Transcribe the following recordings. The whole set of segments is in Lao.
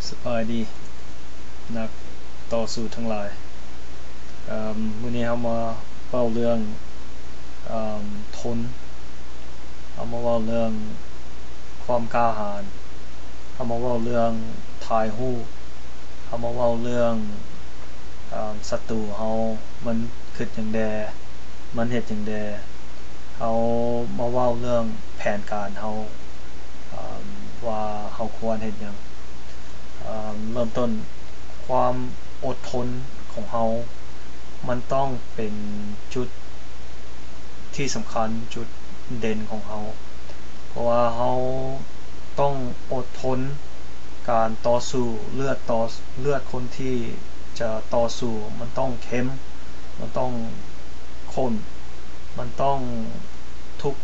ສະບາຍດີ ນັກຕໍ່ສູ້ທັງຫຼາຍ. ເອີ່ມ ມື້ນີ້ເຮົາມາເວົ້າເລື່ອງ ເອີ່ມ ທົນ, ເຮົາມາເວົ້າເລື່ອງຄວາມກ້າຫານ, ເຮົາມາເວົ້າເລື່ອງຖ່າຍຮູບ, ເຮົາມາເວົ້າເລື່ອງ ເອີ່ມ ສັດຕູເຮົາມັນຄິດຫຍັງແດ່, ມັນເຮັດຫຍັງແດ່. ເຮົາມາເວົ້າເລື່ອງແຜນການເຮົາ ເອີ່ມ ວ່າເຮົາຄວນເຮັດຫຍັງ. ເອີ່ມ ເລີ່ມຕົ້ນ ຄວາມອົດທົນຂອງເຮົາ ມັນຕ້ອງເປັນຈຸດທີ່ສຳຄັນ, ຈຸດເດັ່ນຂອງເຮົາ, ເພາະວ່າເຮົາຕ້ອງອົດທົນການຕໍ່ສູ້, ເລືອດຕໍ່ ເລືອດຄົນທີ່ຈະຕໍ່ສູ້ ມັນຕ້ອງເຂັ້ມ, ມັນຕ້ອງ ຄົນ ມັນຕ້ອງທຸກ,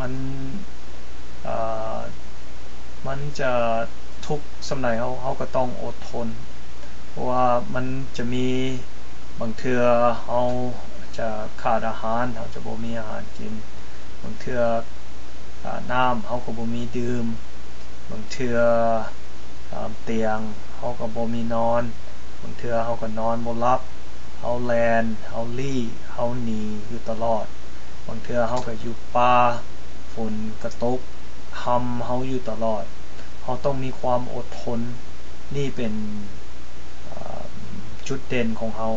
ມັນ ເອີ່ ມັນຈະທຸກສ່ຳໃດ ເຮົາ ເຮົາກໍຕ້ອງອົດທົນ, ເພາະວ່າມັນຈະມີບາງເທື່ອເຮົາຈະຂາດອາຫານ, ເຮົາຈະບໍ່ມີອາຫານກິນ, ບາງເທື່ອ ອາ ນ້ຳເຮົາກໍບໍ່ມີດື່ມ, ບາງເທື່ອ ອາ ຕຽງເຮົາກໍບໍ່ມີນອນ, ບາງເທື່ອເຮົາກໍນອນບໍ່ຫຼັບ, ເຮົາແລ່ນ, ເຮົາລີ້, ເຮົາໜີຢູ່ຕະຫຼອດ, ບາງເທື່ອເຮົາກໍຢູ່ປ່າ, ຝົນກໍຕົກ ຫ້ຳເຮົາຢູ່ຕະຫຼອດ. ເຮົາຕ້ອງມີຄວາມອົດທົນ, ນີ້ເປັນ ອາ ຈຸດເດັ່ນຂອງເຮົາ.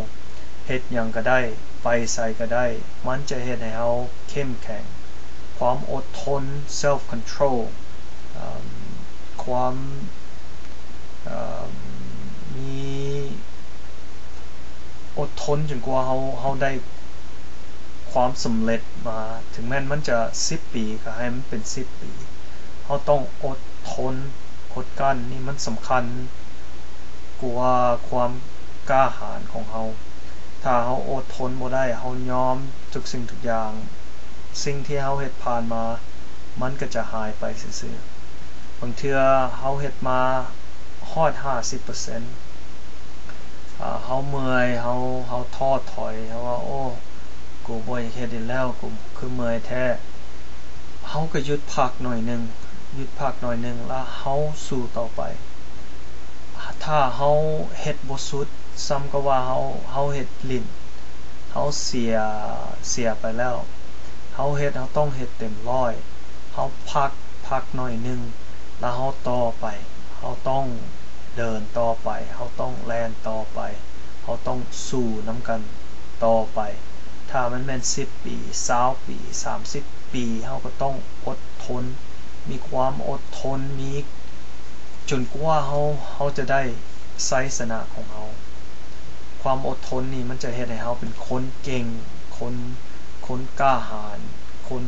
ເຮັດຫຍັງກໍໄດ້, ໄປໃສກໍໄດ້, ມັນຈະເຮັດໃຫ້ເຮົາເຂັ້ມແຂງ. ຄວາມອົດທົນ, self control, ເອີ່ມ ຄວາມ ເອີ່ມ ມີ ອົດທົນຈົນກວ່າເຮົາ ເຮົາໄດ້ຄວາມສຳເລັດມາ, ເຖິງແມ່ນມັນຈະສິບປີ ກໍໃຫ້ມັນເປັນສິບປີ. ເຮົາຕ້ອງອົດທົນ, ອົດກັ້ນ, ນີ້ມັນສຳຄັນກວ່າຄວາມກ້າຫານຂອງເຮົາ. ຖ້າເຮົາອົດທົນບໍ່ໄດ້, ເຮົາຍອມທຸກສິ່ງທຸກຢ່າງ, ສິ່ງທີ່ເຮົາເຮັດຜ່ານມາ ມັນກໍຈະຫາຍໄປຊື່ໆ. ບາງເທື່ອເຮົາເຮັດມາຮອດຫ້າສິບເປີເຊັນ ອາ ເຮົາເມື່ອຍ, ເຮົາ ເຮົາທໍ້ຖອຍ, ເຮົາວ່າ ໂອ້ ກູບໍ່ຢາກເຮັດອີກແລ້ວ, ກູຄືເມື່ອຍແທ້. ເຮົາກໍຢຸດພັກໜ້ອຍໜຶ່ງ, ຢຸດພັກໜ້ອຍໜຶ່ງ ແລ້ວເຮົາສູ້ຕໍ່ໄປ. ຖ້າເຮົາເຮັດບໍ່ສຸດ, ສ່ຳກັບວ່າເຮົາ ເຮົາເຮັດຫຼິ້ນ, ເຮົາເສຍ ເສຍໄປແລ້ວ. ເຮົາເຮັດ, ເຮົາຕ້ອງເຮັດເຕັມຮ້ອຍ. ເຮົາພັກ, ພັກໜ້ອຍໜຶ່ງ ແລ້ວເຮົາຕໍ່ໄປ. ເຮົາຕ້ອງເດີນຕໍ່ໄປ, ເຮົາຕ້ອງແລ່ນຕໍ່ໄປ, ເຮົາຕ້ອງສູ້ນຳກັນຕໍ່ໄປ. ຖ້າມັນແມ່ນສິບປີ, ຊາວປີ, ສາມສິບປີ, ເຮົາກໍຕ້ອງອົດທົນ, ມີຄວາມອົດທົນ, ມີ ຈົນກວ່າເຮົາ ເຮົາຈະໄດ້ໄຊຊະນະຂອງເຮົາ. ຄວາມອົດທົນນີ້ມັນຈະເຮັດໃຫ້ເຮົາເປັນຄົນເກັ່ງ, ຄົນ ຄົນກ້າຫານ, ຄົນ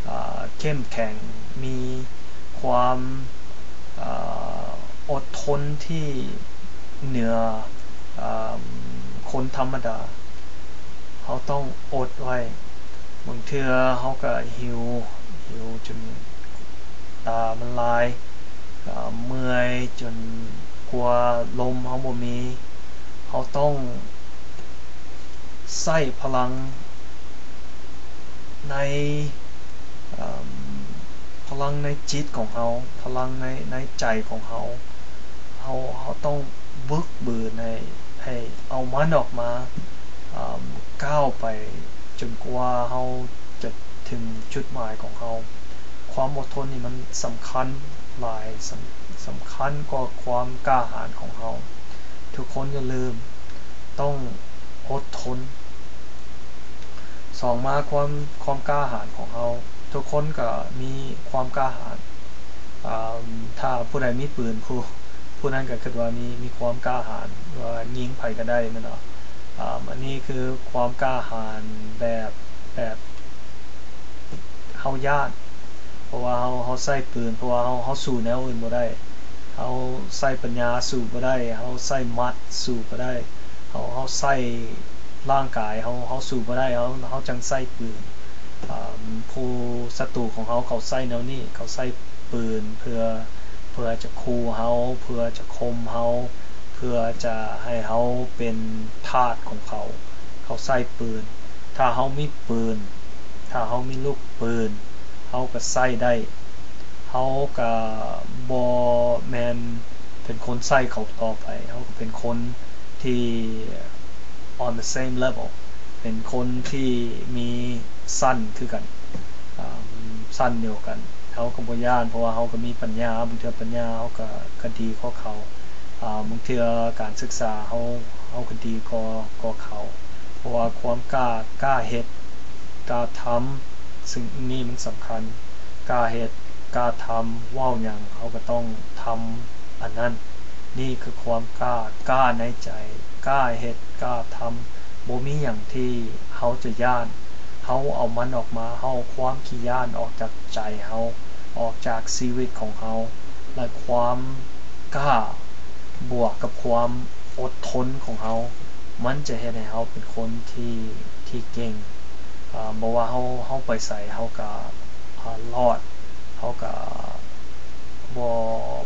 ເອີ່ ເຂັ້ມແຂງ, ມີຄວາມ ເອີ່ ອົດທົນທີ່ເໜືອ ເອີ່ ຄົນທຳມະດາ. ເຮົາຕ້ອງອົດໄວ້. ບາງເທື່ອເຮົາກໍຫິວ, ຫິວຈົນຕາມັນລາຍ, ເມື່ອຍຈົນກວ່າລົມເຮົາບໍ່ມີ. ເຮົາຕ້ອງໃຊ້ພະລັງໃນ ເອີ່ມ ພະລັງໃນຈິດຂອງເຮົາ, ພະລັງໃນ ໃນໃຈຂອງເຮົາ. ເຮົາ ເຮົາຕ້ອງບຶກບືນໃຫ້ ໃຫ້ເອົາມັນອອກມາ, ເອີ່ມ ກ້າວໄປຈົນກວ່າເຮົາຈະເຖິງຈຸດໝາຍຂອງເຮົາ. ຄວາມອົດທົນນີ້ມັນສຳຄັນຫຼາຍ, ສຳ ສຳຄັນກວ່າຄວາມກ້າຫານຂອງເຮົາ. ທຸກຄົນຢ່າລືມ, ຕ້ອງອົດທົນ. ສອງມາຄວາມ ຄວາມກ້າຫານຂອງເຮົາ. ທຸກຄົນກໍມີຄວາມກ້າຫານ. ອາ ຖ້າຜູ້ໃດມີປືນ ຜູ້ ຜູ້ນັ້ນກໍຄິດວ່າມີ ມີຄວາມກ້າຫານ ວ່າຍິງໃຜກໍໄດ້ແມ່ນບໍ່? ອາ ອັນນີ້ຄືຄວາມກ້າຫານແບບ ແບບເຮົາຢ້ານ ເພາະວ່າເຮົາ ເຮົາໃຊ້ປືນ ເພາະວ່າເຮົາ ເຮົາສູ້ແນວອື່ນບໍ່ໄດ້. ເຮົາໃຊ້ປັນຍາສູ້ບໍ່ໄດ້, ເຮົາໃຊ້ໝັດສູ້ບໍ່ໄດ້, ເຮົາ ເຮົາໃຊ້ຮ່າງກາຍເຮົາ ເຮົາສູ້ບໍ່ໄດ້, ເຮົາ ເຮົາຈັ່ງໃຊ້ປືນ. ອາ ຜູ້ສັດຕູຂອງເຮົາເຂົາໃຊ້ແນວນີ້, ເຂົາໃຊ້ປືນເພື່ອ ເພື່ອຈະຂູ່ເຮົາ, ເພື່ອຈະຂົ່ມເຮົາ, ເພື່ອຈະໃຫ້ເຮົາເປັນທາດຂອງເຂົາ. ເຂົາໃຊ້ປືນ. ຖ້າເຮົາມີປືນ, ຖ້າເຮົາມີລູກປືນ, ເຮົາກໍໃຊ້ໄດ້. ເຮົາກໍບໍ່ແມ່ນ ເປັນຄົນໃຊ້ເຂົາຕໍ່ໄປ, ເຮົາກໍເປັນຄົນທີ່ on the same level, ເປັນຄົນທີ່ມີຊັ້ນຄືກັນ, ອາ ຊັ້ນດຽວກັນ. ເຮົາກໍບໍ່ຢ້ານ, ເພາະວ່າເຮົາກໍມີປັນຍາ, ບາງເທື່ອປັນຍາເຮົາກໍ ກໍດີກວ່າເຂົາ, ອາ ບາງເທື່ອການສຶກສາເຮົາ, ເຮົາກໍດີກວ່າ ກວ່າເຂົາ. ເພາະວ່າຄວາມກ້າ, ກ້າເຮັດ, ກ້າທຳ, ສິ່ງນີ້ມັນສຳຄັນ. ກ້າເຮັດ, ກ້າທຳ, ເວົ້າຫຍັງເຮົາກໍຕ້ອງທຳອັນນັ້ນ. ນີ້ຄືຄວາມກ້າ, ກ້າໃນໃຈ, ກ້າເຮັດ, ກ້າທຳ. ບໍ່ມີຫຍັງທີ່ເຮົາຈະຢ້ານ. ເຮົາເອົາມັນອອກມາ, ເຮົາເອົາຄວາມຂີ້ຢ້ານອອກຈາກໃຈເຮົາ, ອອກຈາກຊີວິດຂອງເຮົາ, ແລະ ຄວາມກ້າບວກກັບຄວາມອົດທົນຂອງເຮົາ, ມັນຈະເຮັດໃຫ້ເຮົາເປັນຄົນທີ່, ທີ່ເກັ່ງ. ອາ ບໍ່ວ່າເຮົາ, ເຮົາໄປໃສເຮົາກະ, ອາ ລອດ, ເຮົາກະບໍ່,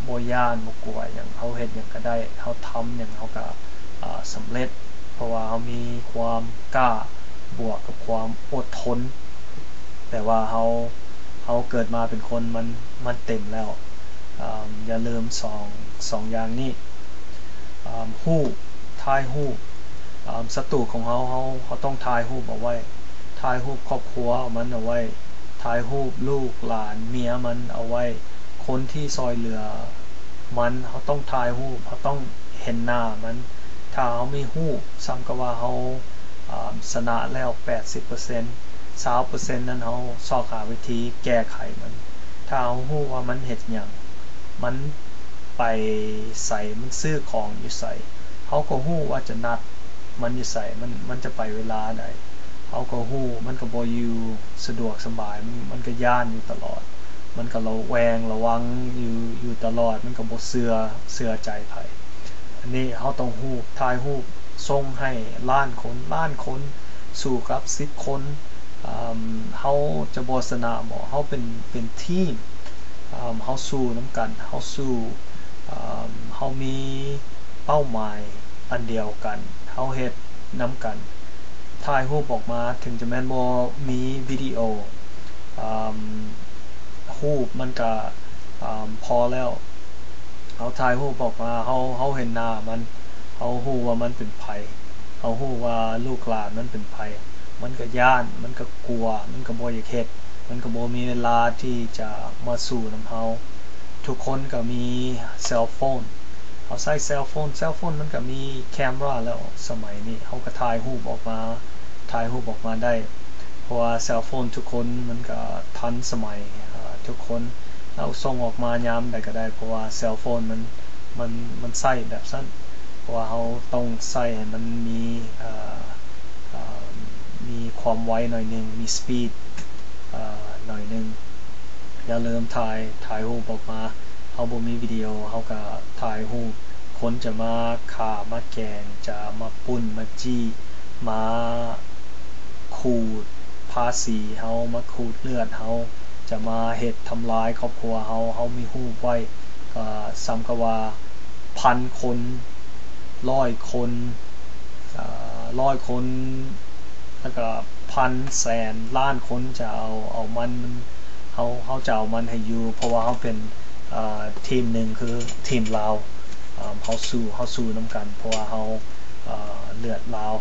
ບໍ່ຢ້ານ, ບໍ່ກົວຫຍັງ, ເຮົາເຮັດຫຍັງກະໄດ້, ເຮົາທຳຫຍັງເຮົາກະ, ອາ ສຳເລັດ, ເພາະວ່າເຮົາມີຄວາມກ້າບວກກັບຄວາມອົດທົນ. ແປວ່າເຮົາ, ເຮົາເກີດມາເປັນຄົນ, ມັນ, ມັນເຕັມແລ້ວ. ອາ ຢ່າລືມສອງ, ສອງຢ່າງນີ້. ອາ ຮູບ, ຖ່າຍຮູບ, ອາ ສັດຕູຂອງເຮົາ, ເຮົາ, ເຮົາຕ້ອງຖ່າຍຮູບເອົາໄວ້, ຖ່າຍຮູບຄອບຄົວມັນເອົາໄວ້, ຖ່າຍຮູບລູກຫຼານເມຍມັນເອົາໄວ້, ຄົນທີ່ຊ່ອຍເຫຼືອມັນ, ເຮົາຕ້ອງຖ່າຍຮູບ, ເຮົາຕ້ອງເຫັນໜ້າມັນ. ຖ້າເຮົາມີຮູບ, ສ່ຳກັບວ່າເຮົາ, ອາ ຊະນະແລ້ວແປດສິບເປີເຊັນ, ຊາວເປີເຊັນນັ້ນເຮົາຊອກຫາວິທີແກ້ໄຂມັນ. ຖ້າເຮົາຮູ້ວ່າມັນເຮັດຫຍັງ, ມັນໄປໃສ, ມັນຊື້ຂອງຢູ່ໃສ, ເຮົາກໍຮູ້ວ່າຈະນັດມັນຢູ່ໃສ, ມັນ, ມັນຈະໄປເວລາໃດ, ເຮົາກໍຮູ້, ມັນກໍບໍ່ຢູ່ສະດວກສະບາຍ, ມັນ, ມັນກໍຢ້ານຢູ່ຕະຫຼອດ, ມັນກໍລະແວງລະວັງຢູ່, ຢູ່ຕະຫຼອດ, ມັນກໍບໍ່ເຊື່ອ, ເຊື່ອໃຈໃຜ. ອັນນີ້ເຮົາຕ້ອງຮູບ, ຖ່າຍຮູບ ສົ່ງໃຫ້ລ້ານຄົນ, ລ້ານຄົນ ສູ້ກັບສິບຄົນ, ເຮົາຈະບໍ່ຊະນະບໍ? ເຮົາເປັນ, ເປັນທີມ, ເຮົາສູ້ນຳກັນ, ເຮົາສູ້, ເຮົາມີເປົ້າໝາຍອັນດຽວກັນ, ເຮົາເຮັດນຳກັນ. ຖ່າຍຮູບອອກມາ, ເຖິງຈະແມ່ນບໍ່ມີວິດີໂອ, ຮູບມັນກະພໍແລ້ວ. ເຮົາຖ່າຍຮູບອອກມາ, ເຮົາ, ເຮົາເຫັນໜ້າມັນ, ເຮົາຮູ້ວ່າມັນເປັນໃຜ, ເຮົາຮູ້ວ່າລູກຫຼານມັນເປັນໃຜ, ມັນກະຢ້ານ, ມັນກະກົວ, ມັນກະບໍ່ຢາກເຮັດ, ມັນກະບໍ່ມີເວລາທີ່ຈະມາສູ້ນຳເຮົາ. ທຸກຄົນກະມີເຊວໂຟນ, ເຮົາໃຊ້ເຊວໂຟນ, ເຊວໂຟນມັນກະມີແຄມຣາແລ້ວສະໄໝນີ້, ເຮົາກະຖ່າຍຮູບອອກມາ, ຖ່າຍຮູບອອກມາໄດ້. ເພາະວ່າເຊວໂຟນທຸກຄົນມັນກະທັນສະໄໝ, ເອີ ທຸກຄົນເຮົາສົ່ງອອກມາຍາມໃດກະໄດ້, ເພາະວ່າເຊວໂຟນມັນ, ມັນ, ມັນໃຊ້ແບບຊັ້ນ, ເພາະວ່າເຮົາຕ້ອງໃຊ້ໃຫ້ມັນມີ, ເອີ ເອີ ມີຄວາມໄວໜ້ອຍໜຶ່ງ, ມີສະປີດ, ເອີ ໜ້ອຍໜຶ່ງ. ຢ່າລືມຖ່າຍ, ຖ່າຍຮູບອອກມາ. ເຮົາບໍ່ມີວິດີໂອ, ເຮົາກະຖ່າຍຮູບ. ຄົນຈະມາຂ້າມາແກງ, ຈະມາປຸ້ນມາຈີ້, ມາຂູດພາສີເຮົາ, ມາຂູດເລືອດເຮົາ, ຈະມາເຮັດທຳລາຍຄອບຄົວເຮົາ, ເຮົາມີຮູບໄວ້. ກະສ່ຳກັບວ່າພັນຄົນ, ຮ້ອຍຄົນ, ເອີ ຮ້ອຍຄົນ, ແລ້ວກະພັນ, ແສນ, ລ້ານຄົນຈະເອົາ, ເອົາມັນ, ເຮົາ, ເຮົາຈະເອົາມັນໃຫ້ຢູ່, ເພາະວ່າເຮົາເປັນ, ເອີ ທີມໜຶ່ງຄືທີມລາວ. ເຮົາສູ້, ເຮົາສູ້ນຳກັນ, ເພາະວ່າເຮົາ, ເອີ ເລືອດລາວ,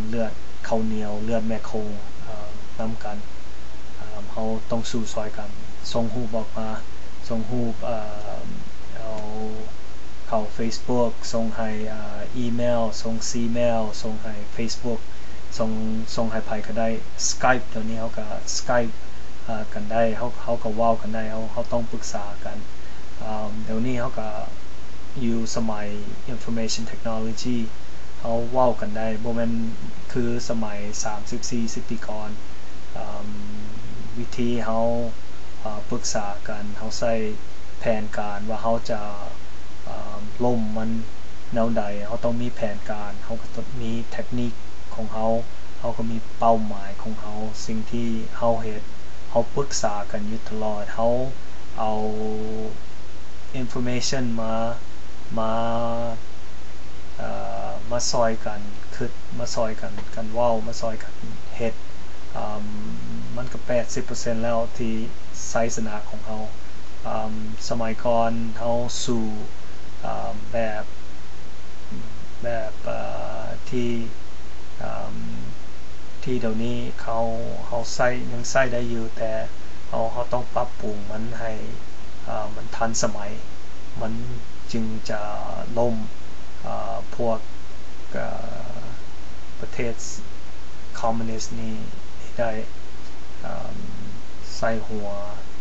ເລືອດເຂົ້າໜຽວ, ເລືອດແມ່ໂຂງ, ນຳກັນ. ເຮົາຕ້ອງສູ້ຊ່ອຍກັນ. ສົ່ງຮູບອອກມາ, ສົ່ງຮູບ, ເອີ ເອົາເຂົ້າເຟສບຸກ, ສົ່ງໃຫ້, ເອີ ອີເມວ, ສົ່ງຊີເມວ, ສົ່ງໃຫ້ເຟສບຸກ, ສົ່ງ, ສົ່ງໃຫ້ໃຜກະໄດ້. ສະໄກບ໌, ດຽວນີ້ເຮົາກະສະໄກບ໌, ເອີ ກັນໄດ້, ເຮົາ, ເຮົາກະເວົ້າກັນໄດ້, ເຮົາ, ເຮົາຕ້ອງປຶກສາກັນ. ດຽວນີ້ເຮົາກະຢູ່ສະໄໝ information technology, ເຮົາເວົ້າກັນໄດ້, ບໍ່ແມ່ນຄືສະໄໝສາມສິບ ສີ່ສິບປີກ່ອນ. ເອີ ວິທີເຮົາ, ເອີ ປຶກສາກັນ, ເຮົາໃຊ້ແຜນການວ່າເຮົາຈະ, ເອີ ລົ້ມມັນແນວໃດ, ເຮົາຕ້ອງມີແຜນການ, ເຮົາກະຕ້ອງມີເທັກນິກຂອງເຮົາ, ເຮົາກະມີເປົ້າໝາຍຂອງເຮົາ. ສິ່ງທີ່ເຮົາເຮັດ, ເຮົາປຶກສາກັນຢູ່ຕະຫຼອດ, ເຮົາເອົາ information ມາ, ມາ, ເອີ ມາຊ່ອຍກັນຄິດ, ມາຊ່ອຍກັນ, ກັນເວົ້າ, ມາຊ່ອຍກັນເຮັດ. ເອີ ມັນກະແປດສິບເປີເຊັນແລ້ວທີ່ໄຊຊະນະຂອງເຮົາ. ສະໄໝກ່ອນເຮົາສູ້ແບບ ແບບທີ່ ທີ່ດຽວນີ້ເຮົາ ເຮົາໃຊ້ ຍັງໃຊ້ໄດ້ຢູ່ ແຕ່ເຮົາ ເຮົາຕ້ອງປັບປຸງມັນໃຫ້ມັນທັນສະໄໝ ມັນຈຶ່ງຈະລົ້ມພວກປະເທດຄອມມູນິດນີ້ໃຫ້ໄດ້. ໃສ່ຫົວ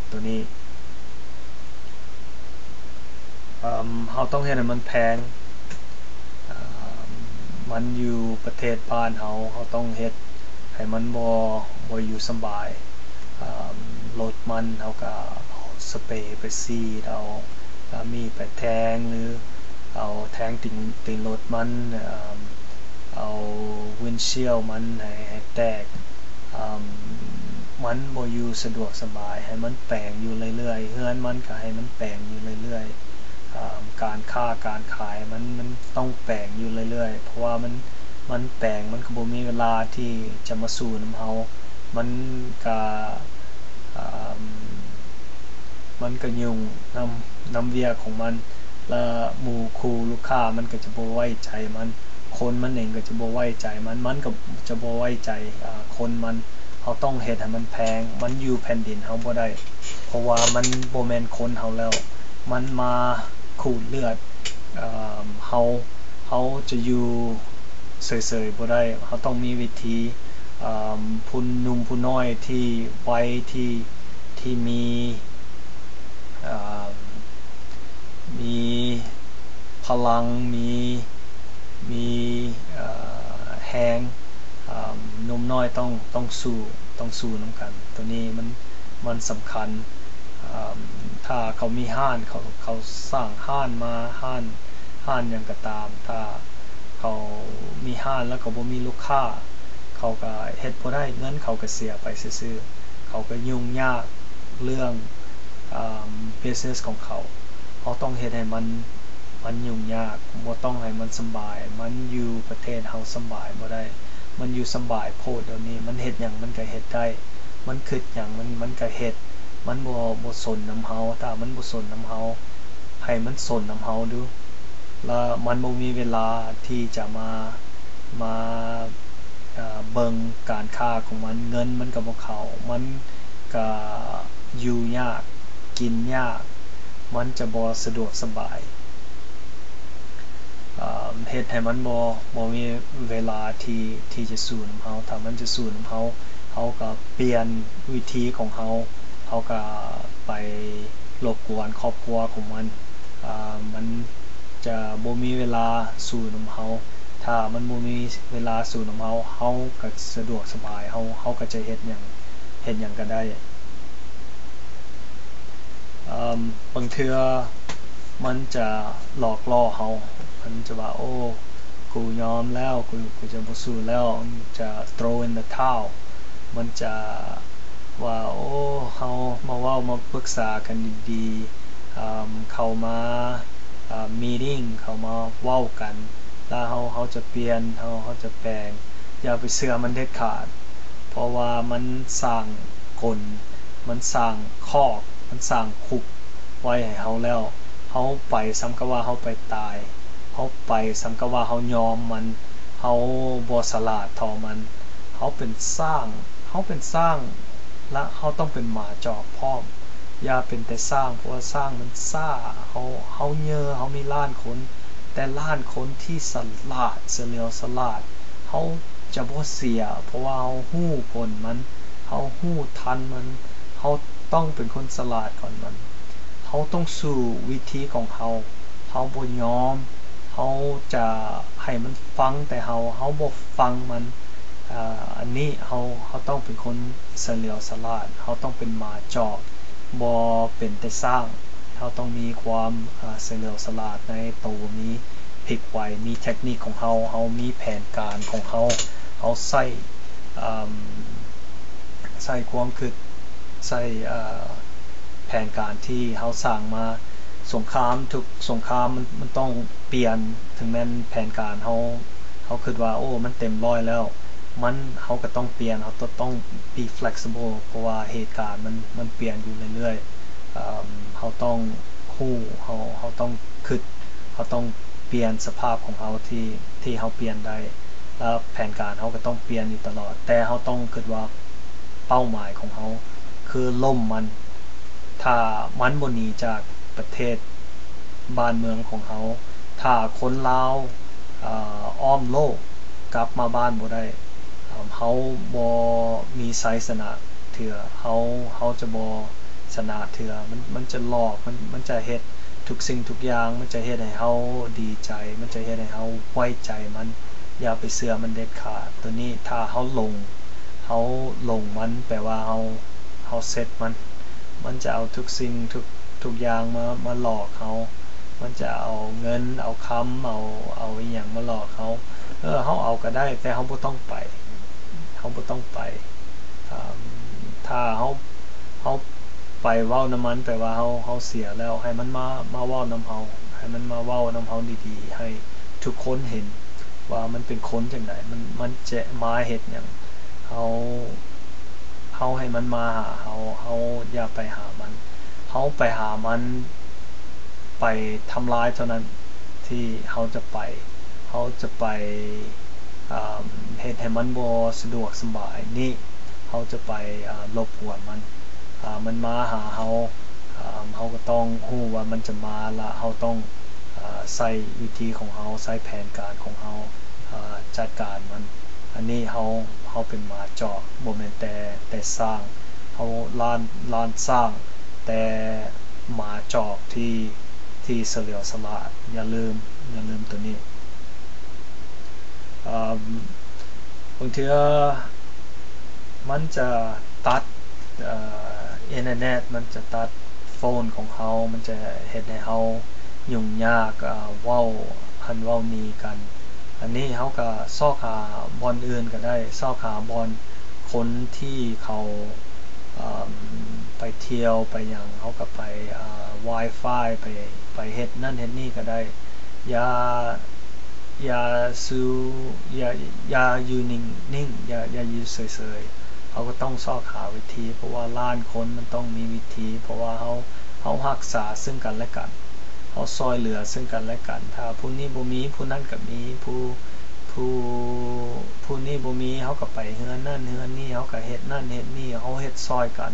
ໂຕນີ້ ເຮົາຕ້ອງເຮັດໃຫ້ມັນແພງ ມັນຢູ່ປະເທດບ້ານເຮົາ ເຮົາຕ້ອງເຮັດໃຫ້ມັນບໍ່ ບໍ່ຢູ່ສະບາຍ. ລົດມັນ ເຮົາກະເອົາສະເປໄປສີດ ເອົາມີດໄປແທງ ຫຼື ເອົາແທງຕີນ ຕີນລົດມັນ ເອົາວິນຊິວມັນໃຫ້ ໃຫ້ແຕກ ມັນບໍ່ຢູ່ສະດວກສະບາຍ ໃຫ້ມັນແປງຢູ່ເລື້ອຍໆ ເຮືອນມັນກະໃຫ້ມັນແປງຢູ່ເລື້ອຍໆ ການຄ້າການຂາຍມັນ ມັນຕ້ອງແປງຢູ່ເລື້ອຍໆ ເພາະວ່າມັນ ມັນແປງ ມັນກະບໍ່ມີເວລາທີ່ຈະມາສູ້ນຳເຮົາ ມັນກະ ມັນກະຫຍຸ້ງນຳ ນຳວຽກຂອງມັນ ແລະ ໝູ່ຄູ່ລູກຄ້າມັນກະຈະບໍ່ໄວ້ໃຈມັນ ຄົນມັນເອງກະຈະບໍ່ໄວ້ໃຈມັນ ມັນກະຈະບໍ່ໄວ້ໃຈຄົນມັນ. ເຮົາຕ້ອງເຮັດໃຫ້ມັນແພງ ມັນຢູ່ແຜ່ນດິນເຮົາບໍ່ໄດ້ ເພາະວ່າມັນບໍ່ແມ່ນຄົນເຮົາແລ້ວ ມັນມາຂູດເລືອດເຮົາ ເຮົາຈະຢູ່ເສີຍໆບໍ່ໄດ້ ເຮົາຕ້ອງມີວິທີ ຜູ້ໜຸ່ມຜູ້ນ້ອຍທີ່ໄວ ທີ່ ທີ່ມີ ມີພະລັງ ມີ ມີແຮງ ໜຸ່ມນ້ອຍຕ້ອງ ຕ້ອງສູ້ ຕ້ອງສູ້ນຳກັນ ໂຕນີ້ມັນ ມັນສຳຄັນ. ຖ້າເຂົາມີຮ້ານ ເຂົາ ເຂົາສ້າງຮ້ານມາ ຮ້ານ ຮ້ານຫຍັງກະຕາມ ຖ້າເຂົາມີຮ້ານແລ້ວເຂົາບໍ່ມີລູກຄ້າ ເຂົາກະເຮັດບໍ່ໄດ້ ເງິນເຂົາກະເສຍໄປຊື່ໆ ເຂົາກະຫຍຸ້ງຍາກເລື່ອງ business ຂອງເຂົາ. ເຮົາຕ້ອງເຮັດໃຫ້ມັນ ມັນຫຍຸ້ງຍາກ ບໍ່ຕ້ອງໃຫ້ມັນສຳບາຍ ມັນຢູ່ປະເທດເຮົາສຳບາຍບໍ່ໄດ້ ມັນຢູ່ສຳບາຍໂພດດຽວນີ້ ມັນເຮັດຫຍັງມັນກະເຮັດໄດ້ ມັນຄຶດຫຍັງມັນ ມັນກະເຮັດ ມັນບໍ່ ບໍ່ສົນນຳເຮົາ ຖ້າມັນບໍ່ສົນນຳເຮົາ ໃຫ້ມັນສົນນຳເຮົາດູ ລະມັນບໍ່ມີເວລາທີ່ຈະມາ ມາ ເບິ່ງການຄ້າຂອງມັນ ເງິນມັນກະບໍ່ເຂົ້າ ມັນກະຢູ່ຍາກ ກິນຍາກ ມັນຈະບໍ່ສະດວກສະບາຍ ເຮັດໃຫ້ມັນບໍ່ ບໍ່ມີເວລາທີ່ ທີ່ຈະສູ້ນຳເຮົາ ຖ້າມັນຈະສູ້ນຳເຮົາ ເຮົາກະປ່ຽນວິທີຂອງເຮົາ ເຮົາກະໄປລົບກວນຄອບຄົວຂອງມັນ ມັນຈະບໍ່ມີເວລາສູ້ນຳເຮົາ ຖ້າມັນບໍ່ມີເວລາສູ້ນຳເຮົາ ເຮົາກະສະດວກສະບາຍ ເຮົາ ເຮົາກະຈະເຮັດຫຍັງ ເຮັດຫຍັງກະໄດ້. ບາງເທື່ອມັນຈະຫຼອກຫຼໍ່ເຮົາ ມັນຈະວ່າ ໂອ້ ກູຍອມແລ້ວ ກູ ກູຈະບໍ່ສູ້ແລ້ວ ມັນຈະ throw in the towel ມັນຈະວ່າ ໂອ້ ເຮົາມາເວົ້າມາປຶກສາກັນດີໆ ເຂົ້າມາ meeting ເຂົ້າມາເວົ້າກັນ ລະເຮົາ ເຮົາຈະປ່ຽນ ເຮົາ ເຮົາຈະແປງ ຢ່າໄປເຊື່ອມັນເດັດຂາດ ເພາະວ່າມັນສ້າງກົນ ມັນສ້າງຄອກ ມັນສ້າງຄຸກໄວ້ໃຫ້ເຮົາແລ້ວ ເຮົາໄປສ່ຳກັບວ່າເຮົາໄປຕາຍ ເຮົາໄປສ່ຳກັບວ່າເຮົາຍອມມັນ ເຮົາບໍ່ສະຫຼາດທໍ່ມັນ ເຮົາເປັນຊ້າງ ເຮົາເປັນຊ້າງ ລະເຮົາຕ້ອງເປັນໝາຈອກພ້ອມ ຢ່າເປັນແຕ່ຊ້າງ ເພາະວ່າຊ້າງມັນຊ້າ ເຮົາ ເຮົາເຫຍື່ອ ເຮົາມີລ້ານຄົນ ແຕ່ລ້ານຄົນທີ່ສະຫຼາດ ສະຫຼຽວສະຫຼາດ ເຮົາຈະບໍ່ເສຍ ເພາະວ່າເຮົາຮູ້ກົນມັນ ເຮົາຮູ້ທັນມັນ ເຮົາຕ້ອງເປັນຄົນສະຫຼາດກ່ອນມັນ ເຮົາຕ້ອງສູ້ວິທີຂອງເຮົາ ເຮົາບໍ່ຍອມ ເຮົາຈະໃຫ້ມັນຟັງແຕ່ເຮົາ ເຮົາບໍ່ຟັງມັນ ອາ ອັນນີ້ເຮົາ ເຮົາຕ້ອງເປັນຄົນສະຫຼຽວສະຫຼາດ ເຮົາຕ້ອງເປັນໝາຈອກ ບໍ່ເປັນແຕ່ຊ້າງ ເຮົາຕ້ອງມີຄວາມ ອາ ສະຫຼຽວສະຫຼາດໃນໂຕ ມີພິກໄວ ມີເທັກນິກຂອງເຮົາ ເຮົາມີແຜນການຂອງເຮົາ ເຮົາໃຊ້ ອາ ໃຊ້ຄວາມຄິດ ໃຊ້ ອາ ແຜນການທີ່ເຮົາສ້າງມາ ສົງຄາມ ທຸກສົງຄາມມັນ ມັນຕ້ອງປ່ຽນ ເຖິງແມ່ນແຜນການເຮົາ ເຮົາຄິດວ່າ ໂອ້ ມັນເຕັມຮ້ອຍແລ້ວ ມັນ ເຮົາກະຕ້ອງປ່ຽນ ເຮົາຕ້ອງ be flexible ເພາະວ່າເຫດການມັນ ມັນປ່ຽນຢູ່ເລື້ອຍໆ ເຮົາ ເຮົາຕ້ອງຮູ້ ເຮົາ ເຮົາຕ້ອງຄິດ ເຮົາຕ້ອງປ່ຽນສະພາບຂອງເຮົາທີ່ ທີ່ເຮົາປ່ຽນໄດ້ ແລະ ແຜນການເຮົາກໍຕ້ອງປ່ຽນຢູ່ຕະຫຼອດ. ແຕ່ເຮົາຕ້ອງຄິດວ່າເປົ້າໝາຍຂອງເຮົາຄືລົ້ມມັນ. ຖ້າມັນບໍ່ໜີຈາກປະເທດບ້ານເມືອງຂອງເຮົາ, ຖ້າຄົນລາວ ເອີ ອ້ອມໂລກກັບມາບ້ານບໍ່ໄດ້, ເຮົາບໍ່ມີໄຊຊະນະເທື່ອ, ເຮົາ ເຮົາຈະບໍ່ຊະນະເທື່ອ. ມັນ ມັນຈະຫຼອກ, ມັນ ມັນຈະເຮັດທຸກສິ່ງທຸກຢ່າງ, ມັນຈະເຮັດໃຫ້ເຮົາດີໃຈ, ມັນຈະເຮັດໃຫ້ເຮົາໄວ້ໃຈມັນ. ຢ່າໄປເຊື່ອມັນເດັດຂາດ. ໂຕນີ້ຖ້າເຮົາຫຼົງ ເຮົາຫຼົງມັນ ແປວ່າເຮົາ ເຮົາເຊັດມັນ. ມັນຈະເອົາທຸກສິ່ງທຸກ ທຸກຢ່າງມາ ມາຫຼອກເຮົາ. ມັນຈະເອົາເງິນ ເອົາຄຳ ເອົາ ເອົາອີ່ຫຍັງມາຫຼອກເຮົາ. ເອີ ເຮົາເອົາກໍໄດ້ ແຕ່ເຮົາບໍ່ຕ້ອງໄປ ເຮົາບໍ່ຕ້ອງໄປ. ອາ ຖ້າເຮົາ ເຮົາໄປເວົ້ານຳມັນ ແປວ່າເຮົາ ເຮົາເສຍແລ້ວ. ໃຫ້ມັນມາ ມາເວົ້ານຳເຮົາ ໃຫ້ມັນມາເວົ້ານຳເຮົາດີໆ ໃຫ້ທຸກຄົນເຫັນວ່າມັນເປັນຄົນຈັ່ງໃດ ມັນ ມັນຈະມາເຮັດຫຍັງ. ເຮົາ ເຮົາໃຫ້ມັນມາຫາເຮົາ, ເຮົາຢ່າໄປຫາມັນ. ເຮົາໄປຫາມັນ ໄປທຳລາຍເທົ່ານັ້ນທີ່ເຮົາຈະໄປ. ເຮົາຈະໄປ ອາ ເຮັດໃຫ້ມັນບໍ່ສະດວກສະບາຍນີ້, ເຮົາຈະໄປ ອາ ລົບກວນມັນ. ອາ ມັນມາຫາເຮົາ, ອາ ເຮົາກໍຕ້ອງຮູ້ວ່າມັນຈະມາ ລະເຮົາຕ້ອງ ອາ ໃຊ້ວິທີຂອງເຮົາ, ໃຊ້ແຜນການຂອງເຮົາ ອາ ຈັດການມັນ. ອັນນີ້ເຮົາ ເຮົາເປັນໝາຈອກ, ບໍ່ແມ່ນແຕ່ ແຕ່ຊ້າງ. ເຮົາລ້ານ ລ້ານຊ້າງ, ແຕ່ໝາຈອກທີ່ ທີ່ສະຫຼຽວສະຫຼາດ. ຢ່າລືມ ຢ່າລືມໂຕນີ້. ເອີ ບາງເທື່ອມັນຈະຕັດ ເອີ ອິນເຕີເນັດ, ມັນຈະຕັດໂຟນຂອງເຮົາ, ມັນຈະເຮັດໃຫ້ເຮົາຫຍຸ້ງຍາກ ເອີ ເວົ້າຫັ້ນເວົ້ານີ້ກັນ. ອັນນີ້ເຮົາກໍຊອກຫາບ່ອນອື່ນກໍໄດ້, ຊອກຫາບ່ອນຄົນທີ່ເຂົາ ເອີ ໄປທ່ຽວໄປຫຍັງ, ເຮົາກໍໄປ ເອີ ວາຍຟາຍ ໄປ ໄປເຮັດນັ້ນເຮັດນີ້ກໍໄດ້. ຢ່າ ຢ່າສູ່ ຢ່າ ຢ່າຢູ່ນິ່ງໆ, ຢ່າ ຢ່າຢູ່ເສີຍໆ. ເຮົາກໍຕ້ອງຊອກຫາວິທີ, ເພາະວ່າລ້ານຄົນມັນຕ້ອງມີວິທີ, ເພາະວ່າເຮົາ ເຮົາຮັກສາເຊິ່ງກັນແລະກັນ, ເຮົາຊ່ອຍເຫຼືອເຊິ່ງກັນແລະກັນ. ຖ້າຜູ້ນີ້ບໍ່ມີ, ຜູ້ນັ້ນກໍມີ, ຜູ້ ຜູ້ ຜູ້ນີ້ບໍ່ມີ, ເຮົາກໍໄປເຮືອນນັ້ນເຮືອນນີ້, ເຮົາກໍເຮັດນັ້ນເຮັດນີ້, ເຮົາເຮັດຊ່ອຍກັນ.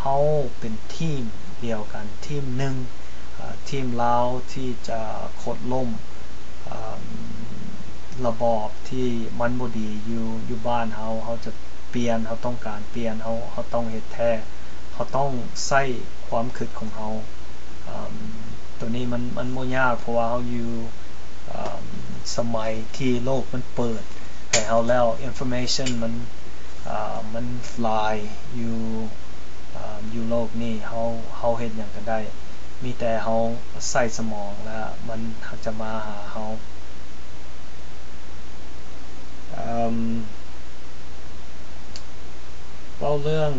ເຮົາເປັນທີມດຽວກັນ, ທີມໜຶ່ງ, ເອີ ທີມລາວທີ່ຈະໂຄ່ນລົ້ມ ເອີ ລະບອບທີ່ມັນບໍ່ດີຢູ່ ຢູ່ບ້ານເຮົາ. ເຮົາຈະປ່ຽນ, ເຮົາຕ້ອງການປ່ຽນ, ເຮົາ ເຮົາຕ້ອງເຮັດແທ້, ເຮົາຕ້ອງໃຊ້ຄວາມຄິດຂອງເຮົາ. ເອີ ໂຕນີ້ມັນ ມັນບໍ່ຍາກ ເພາະວ່າເຮົາຢູ່ ເອີ ສະໄໝທີ່ໂລກມັນເປີດໃຫ້ເຮົາແລ້ວ, ອິນຟໍເມຊັນມັນ ເອີ ມັນຫຼາຍຢູ່ ເອີ ຢູ່ໂລກນີ້. ເຮົາ ເຮົາເຮັດຫຍັງກໍໄດ້, ມີແຕ່ເຮົາໃຊ້ສະໝອງ ແລ້ວມັນຈະມາຫາເຮົາ. ເອີ ເວົ້າເລື່ອງ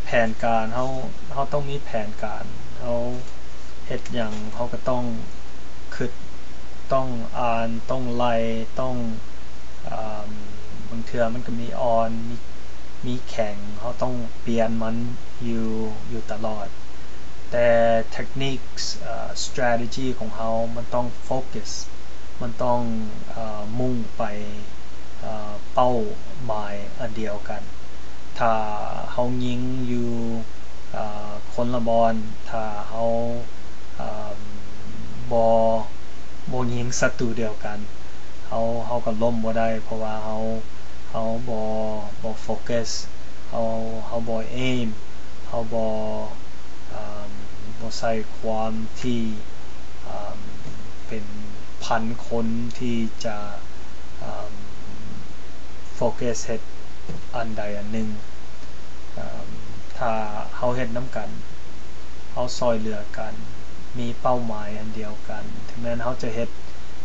ແຜນການ, ເຮົາ ເຮົາຕ້ອງມີແຜນການ, ເຮົາເຮັດຫຍັງເຮົາກໍຕ້ອງຄິດ, ຕ້ອງອ່ານ, ຕ້ອງໄລ່, ຕ້ອງ ອາ ບາງເທື່ອມັນກໍມີອ່ອນ ມີ ມີແຂງ, ເຮົາຕ້ອງປ່ຽນມັນຢູ່ ຢູ່ຕະຫຼອດ. ແຕ່ເທັກນິກ ເອີ ສະຕຣາເຕຈີຂອງເຮົາ ມັນຕ້ອງໂຟກັສ, ມັນຕ້ອງ ເອີ ມຸ່ງໄປ ເອີ ເປົ້າໝາຍອັນດຽວກັນ. ຖ້າເຮົາຍິງຢູ່ ເອີ ຄົນລະບ່ອນ, ຖ້າເຮົາ ເອີ ບໍ່ ບໍ່ຍິງສັດຕູດຽວກັນ, ເຮົາ ເຮົາກໍລົ້ມບໍ່ໄດ້, ເພາະວ່າເຮົາ ເຮົາບໍ່ ບໍ່ໂຟກັສ, ເຮົາ ເຮົາບໍ່ເອມ, ເຮົາບໍ່ ເອີ ບໍ່ໃສ່ຄວາມທີ່ ເອີ ເປັນພັນຄົນທີ່ຈະ ເອີ ໂຟກັສເຮັດອັນໃດອັນໜຶ່ງ. ເອີ ຖ້າເຮົາເຮັດນຳກັນ, ເຮົາຊ່ອຍເຫຼືອກັນ, ມີເປົ້າໝາຍອັນດຽວກັນ, ເຖິງແມ່ນເຮົາຈະເຮັດ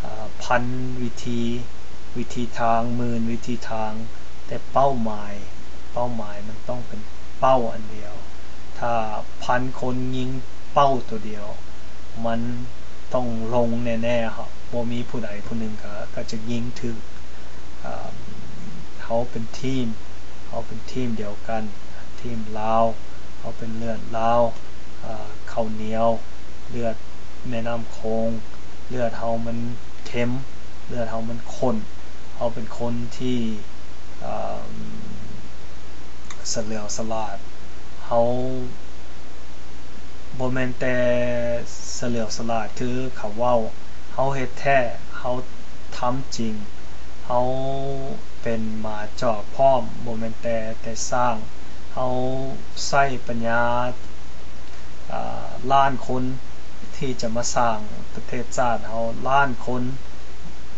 ເອີ ພັນວິທີ, ວິທີທາງ, ໝື່ນວິທີທາງ, ແຕ່ເປົ້າໝາຍ, ເປົ້າໝາຍມັນຕ້ອງເປັນເປົ້າອັນດຽວ. ຖ້າພັນຄົນຍິງເປົ້າໂຕດຽວ, ມັນຕ້ອງລົງແນ່ໆ. ເຮົາ ບໍ່ມີຜູ້ໃດຜູ້ໜຶ່ງກໍ ກໍຈະຍິງຖືກ. ເຮົາເປັນທີມ, ເຮົາເປັນທີມດຽວກັນ, ທີມລາວ, ເຮົາເປັນເລືອດລາວ. ເຂົ້າໜຽວ, ເລືອດແມ່ນ້ຳໂຂງ, ເລືອດເຮົາມັນເຄັມ, ເລືອດເຮົາມັນຂຸ້ນ, ເຮົາເປັນຄົນທີ່ ເອີ່ມ ສະຫຼຽວສະຫຼາດ, ເຮົາບໍ່ແມ່ນແຕ່ສະຫຼຽວສະຫຼາດຄືເຂົາເວົ້າ, ເຮົາເຮັດແທ້, ເຮົາທຳຈິງ, ເຮົາເປັນໝາຈອກພ້ອມ, ບໍ່ແມ່ນແຕ່ ແຕ່ຊ້າງ, ເຮົາໃຊ້ປັນຍາ ອາ ລ້ານຄົນທີ່ຈະມາສ້າງປະເທດຊາດເຮົາລ້ານຄົນ,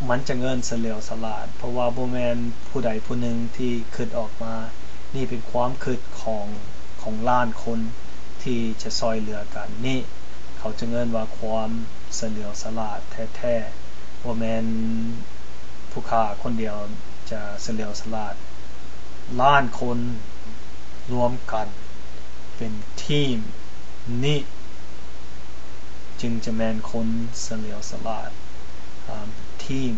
ມັນຈະເອີ້ນສະຫຼຽວສະຫຼາດ, ເພາະວ່າບໍ່ແມ່ນຜູ້ໃດຜູ້ໜຶ່ງທີ່ຄິດອອກມາ, ນີ້ເປັນຄວາມຄິດຂອງ ຂອງລ້ານຄົນທີ່ຈະຊ່ອຍເຫຼືອກັນ, ນີ້ເຂົາຈະເອີ້ນວ່າຄວາມສະຫຼຽວສະຫຼາດແທ້ໆ, ບໍ່ແມ່ນຜູ້ຂ້າຄົນດຽວຈະສະຫຼຽວສະຫຼາດ, ລ້ານຄົນລວມກັນ ເປັນທີມ, ນີ້ຈຶ່ງຈະແມ່ນຄົນສະຫຼຽວສະຫຼາດ, ອາ ທີມ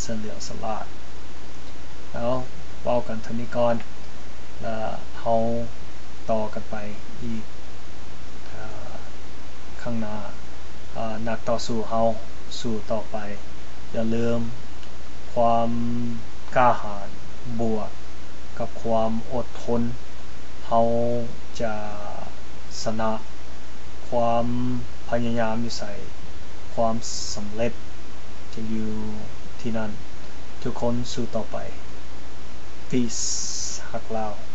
ສະຫຼຽວສະຫຼາດ. ແລ້ວເວົ້າກັນເທົ່ານີ້ກ່ອນ, ແລ້ວເຮົາຕໍ່ກັນໄປອີກ ອາ ຂ້າງໜ້າ. ອາ ນັກຕໍ່ສູ້ເຮົາສູ້ຕໍ່ໄປ, ຢ່າລືມຄວາມກ້າຫານບວກກັບຄວາມອົດທົນ, ເຮົາຈະຊະນະ. ຄວາມພະຍາຍາມຢູ່ໃສ, ຄວາມສຳເລັດຈະຢູ່ທີ່ນັ້ນ. ທຸກຄົນສູ້ຕໍ່ໄປ. Peace. ຮັກລາວ.